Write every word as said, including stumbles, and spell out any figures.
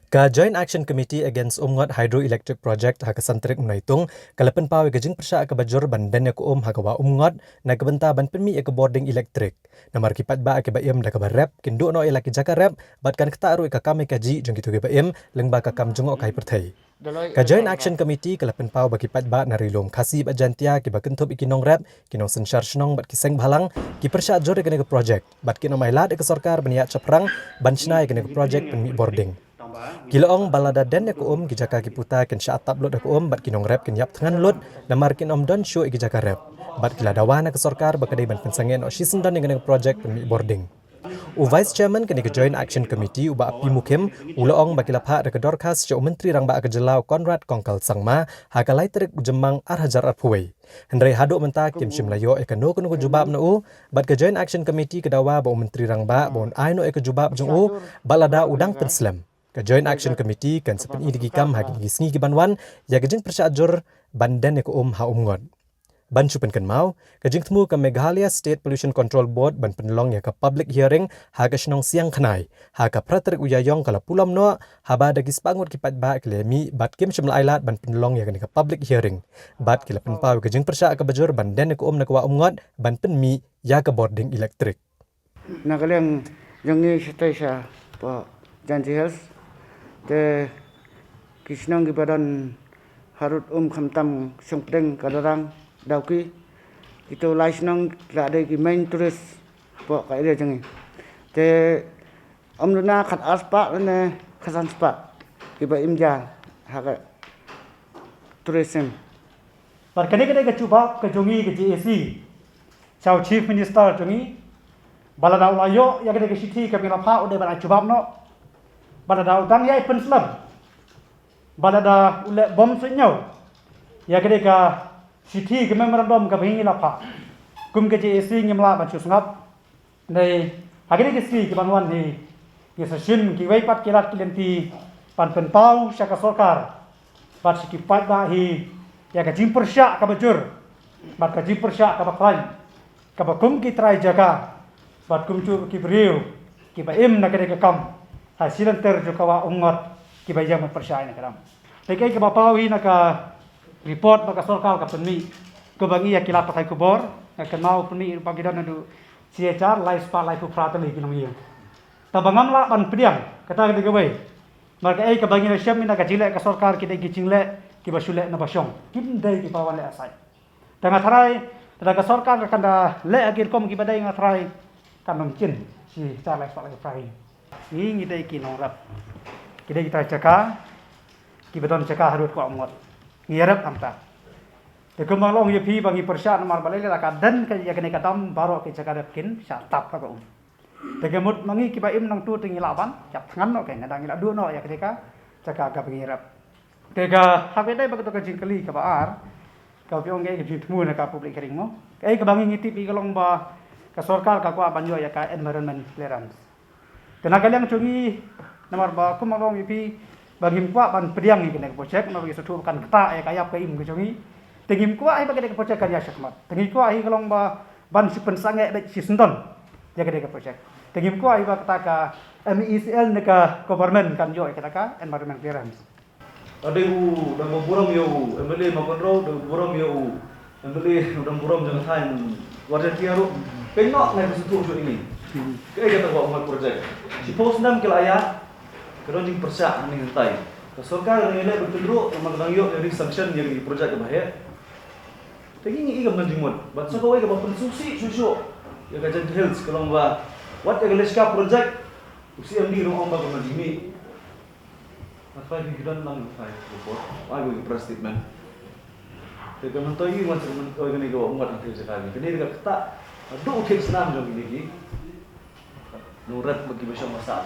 Ka Joint Action Committee Against Umngot Hydroelectric Project ha ka san tarik u Naitung ka la pynpaw ïa ka jingpyrshah kaba jur ban den ïa ka um ha ka Wah Umngot na ka bynta ban pynmih ïa ka bording elektrik. Namar ki paidbah kiba im da kaba rep kin duh noh ïa la ki jaka rep bad kan ktah ruh ïa ka kam ïa ka jih jong kito kiba im lyngba ka kam jngohkai pyrthei. Ka Joint Action Committee ka la pynpaw ba ki paidbah na Ri Lum Khasi bad Jaintia kiba kynthup ïa ki nongrep, ki nongsynshar shnong bad ki seng bhalang ki pyrshah jur ïa kane ka projek bad kin ym ailad ïa ka sorkar ban ïaid shaphrang ban shna ïa kane ka projek pynmih bording. Ki la ong ba lada den ïa ka um, ki jaka ki puta kin shah tap lut ïa ka um bad ki nongrep kin ïap thngan lut namar kin ym don shuh ïa ki jaka rep. Bad ki la dawa na ka sorkar ba ka dei ban pynsangeh noh shisyndon ïa kane ka projek pynmih bording. U Vice Chairman kane ka Joint Action Committee, u Bah P Mukhim, u la ong ba ki la phah da ka dorkhas sha u Myntri Rangbah ka jylla, u Conrad Kongkal Sangma, ha ka lai tarik u Jymmang ar hajar arphew wei. Hynrei haduh mynta kim shym la ïoh ïa kano kano ka jubab na u, bad ka Joint Action Committee ka dawa ba u Myntri Rangbah ba un ai noh ïa ka jubab jong u bad lada u dang pynslem. Ka Joint Action Committee kan sa pyni da ki kam ha kine ki sngi ki ban wan ïa ka jingpyrshah jur ban den ïa ka um ha Umngot. Ban shu pynkynmaw, ka jingthmu ka Meghalaya State Pollution Control Board ban pynlong ïa ka public hearing ha ka shnong Siang Khnai ha ka phra tarik u Ïaïong ka la pulom noh, haba da ki spah ngut ki paidbah ki la mih bad kim shym la ailad ban pynlong ïa kane ka public hearing. Bad ki la pynpaw ïa ka jingpyrshah kaba jur ban den ïa ka um na ka Wah Umngot ban pynmih ïa ka bording elektrik. Na ka liang jong ngi shatai sha pdeng Jaintia Hills, te ki shnong kiba don harud um khamtam Shongpdeng, Kadrang, Dawki, kito lai shnong ki la dei ki main tourist hapoh ka area jong ngi. Te ym duna khat ar spah lane khat san spah kiba im ja ha ka tourism. Bad kane ka dei ka jubab ka jong ngi ka J A C sha u Chief Minister jong ngi, ba lada u la ïoh ïa kane ka shithi kaba ngi la phah, u dei ban ai jubab noh. Ba lada u dang ïai pynslem, ba lada u leh bom suidñiew ïa kane ka shithi, ka memorandum kaba ngi la phah, kum ka J A C ngim lah ban shu sngap. Hynrei ha kine ki sngi ki ban wan hi, ngi sa shim kiwei pat ki lad ki lynti ban pynpaw sha ka sorkar bad sha ki paidbah hi ïa ka jingpyrshah kaba jur bad ka jingpyrshah kaba khlaiñ kaba kum ki trai jaka bad kumjuh ki briew kiba im na kane ka kam ha shilynter jong ka Wah Umngot, kiba ïeng ban pyrshah ïa kane ka kam. Te kaei kaba paw hi na ka report ba ka sorkar ka pynmih, kaba ngi ïa ki lad pathai khubor, nga kynmaw pynmih ba ki don naduh shi hajar lai spah laiphew phra tylli ki nongïing. Tangba ngam lah ban pdiang kata ka dei kawei. Namar kaei kaba ngi la shem na ka jingleh ka sorkar, ki dei ki jingleh kiba shu leh na ba shong, kim dei kiba wan leh aside. Te nga tharai lada ka sorkar kan da leh ha ki rukom kiba dei, nga tharai kan ym jin shi hajar lai spah laiphew phra hi. Ngi, ngi dei ki nongrep, ki dei ki trai jaka kiba don jaka harud ka Umngot. Ngi ïarep hangta. Te kumba nga la ong ïa phi ba ngi pyrshah namar balei, lada ka den ka ïa kane ka dam, baroh ki jaka rep kin shah tap ha ka um. Te ka mut ma ngi kiba im nangtu te ngi lah ban ïap thngan noh, ka nga dang ngi lah duh noh ïa kane ka jaka kaba ngi rep. Te ka, ha kaba dei ba ka to ka jingkylli kaba ar kaba phi ong, kaei ka jingthmu na ka public hearing mo? Kaei kaba ngi, ngi tip hi ka long ba ka sorkar ka kwah ban ïoh ïa ka environment clearance. Te na ka liang jong ngi, namar ba kumba nga la ong ïa phi ba ngim kwah ban pdiang ïa kane ka project, namar ba ngi sngewthuh ba kan ktah ïa ka ïap ka im ka jong ngi. Te ngim kwah hi ba kane ka project kan ïaid shakhmat. Te ngi kwah hi ka long ba ban shu pynsangeh beit shisyndon ïa kane ka project. Te ngim kwah hi ba kata ka M E E C L ne ka government kan ïoh ïa kata ka environment clearance. Hadien u dang ba burom ïa u M L A Mawkynrew, dang burom ïa u M L A, u dang burom jong ka thaiñ Wah Jaintia ruh. Pynnoh ngai ka sngewthuh jong ine. Kaei kata ka Wah Umngot project, shiphew snem ki la ïaid, ka don jingpyrshah hangne hangtai. Ka sorkar ka dang ïaleh beit pynruh namar ka dang ïoh ïa re-sanction ïa ki project kiba heh. Te ngi ngi i kam don jingmut. Bad sa kawei kaba pynsngewsih shuh shuh ïa ka Jaintia Hills ka long ba wat ïa ka Leshka project, u C M D ruh ong ba ka don jingmih. Nga tharai phi don lang, nga tharai report, ai ba ki press statement. Te ka myntoi, wan sa ka myntoi kane ka Wah Umngot hangtei jaka kane, kane ka ktah haduh u thied snam jong kine ki nongrep bad kiba shong ba sah.